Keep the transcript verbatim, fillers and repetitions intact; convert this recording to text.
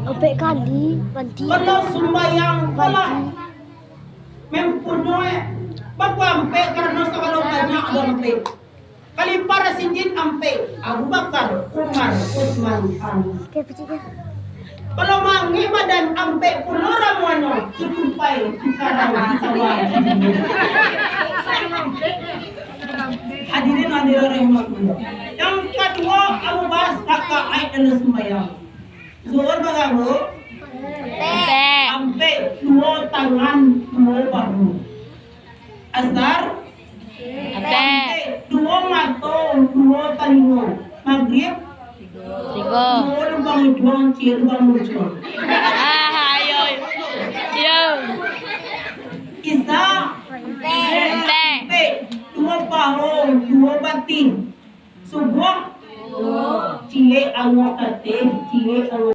Ampek kali, banti. Kalau sumbayang, kalau mempunyoi bapa ampek, karano sagalo banyak ado ampek. Khalifah Rasidin ampek, Abu Bakar, Umar, Utsman, Ali. Oke, pecah. Kalau mangeh badan ampek pulo ramuanyo, tutupai, tukarang, disawah. Hadirin hadirat rahimakumullah. Yang kaduo, ambo bahas rakaat dalam sumbayang. Zuhur bara? Ampek. Ampek, duo tangan, duo bahu. Asar? Ampek. Ampek, duo mato, duo talingo. Magrib? Tigo. Duo lubang iduang, ciek lubang muncuang. Ah, ayo. Yo. Isya? Ampek. Ampek, duo paho, duo batih. Subuah? Ciek angok ateh, ciek angok